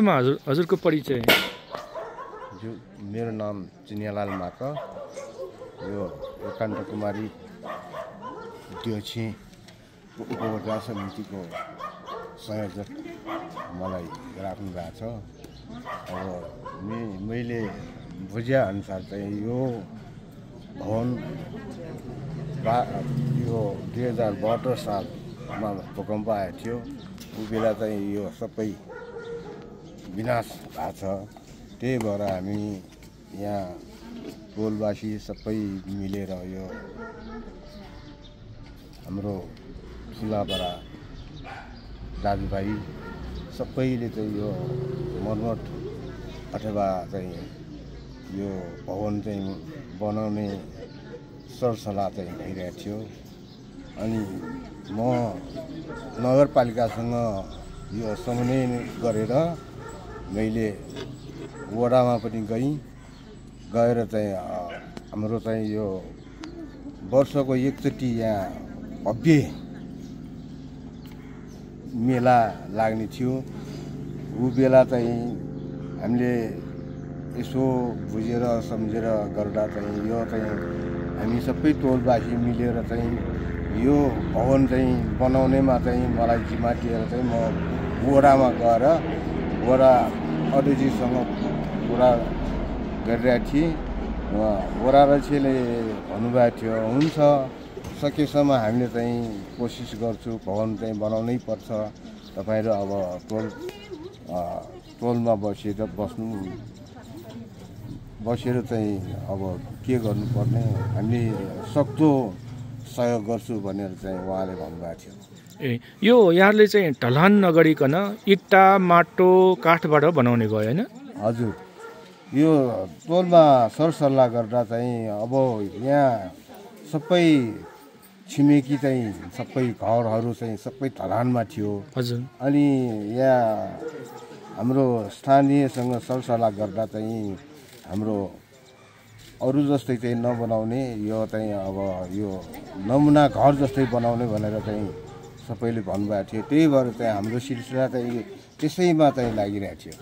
हजुरको परिचय? मेरो नाम चिनियालाल माका, यो एकान्त कुमारी ड्योछी उपभोक्ता समितिको संयोजक मलाई राख्नु भएको छ। अब मैले बुझे अनुसार चाहिँ यो भवन यो 2072 सालमा भूकम्प आएको थियो। त्यो बेला चाहिँ यो सबै विनाश भएको छ। त्यही भएर हामी यहाँ टोलवासी सबै मिलेर यो हाम्रो ठुलाबडा दाजुभाइ सबैले चाहिँ यो मर्मत अथवा चाहिँ यो भवन चाहिँ बनाउने सरसल्लाह चाहिँ भइरहेको थियो। अनि म नगरपालिकासँग यो समन्वय गरेर मैले वडामा पनि गएर चाहिँ हाम्रो चाहिँ यो वर्षको एकचोटि यहाँ भव्य मेला लाग्ने थियो। ऊ बेला चाहिँ हामीले यसो बुझेर सम्झेर गर्दा चाहिँ यो चाहिँ हामी सबै टोलवासी मिलेर चाहिँ यो भवन चाहिँ बनाउनेमा चाहिँ मलाई जिम्मा दिएर चाहिँ म वडामा गएर वडा अध्यक्षसँग कुरा गरिरहेको थिएँ। वडा अध्यक्षले भन्नुभएको थियो, हुन्छ सकेसम्म हामीले चाहिँ कोसिस गर्छु, भवन चाहिँ बनाउनै पर्छ, तपाईँहरू अब टोलमा बसेर चाहिँ अब के गर्नुपर्ने हामीले सक्दो सहयोग गर्छु भनेर चाहिँ उहाँले भन्नुभएको थियो। यो यहाँले चाहिँ ढलान नगरिकन इट्टा माटो काठबाट बनाउने गयो होइन? हजुर, यो टोलमा सरसल्लाह गर्दा चाहिँ अब यहाँ सबै छिमेकी चाहिँ सबै घरहरू चाहिँ सबै ढलानमा थियो। हजुर। अनि यहाँ हाम्रो स्थानीयसँग सरसल्लाह गर्दा चाहिँ हाम्रो अरू जस्तै चाहिँ नबनाउने, यो चाहिँ अब यो नमुना घर जस्तै बनाउने भनेर चाहिँ सबैले भन्नुभएको थियो। त्यही भएर चाहिँ हाम्रो सिलसिला चाहिँ त्यसैमा चाहिँ लागिरहेको थियो।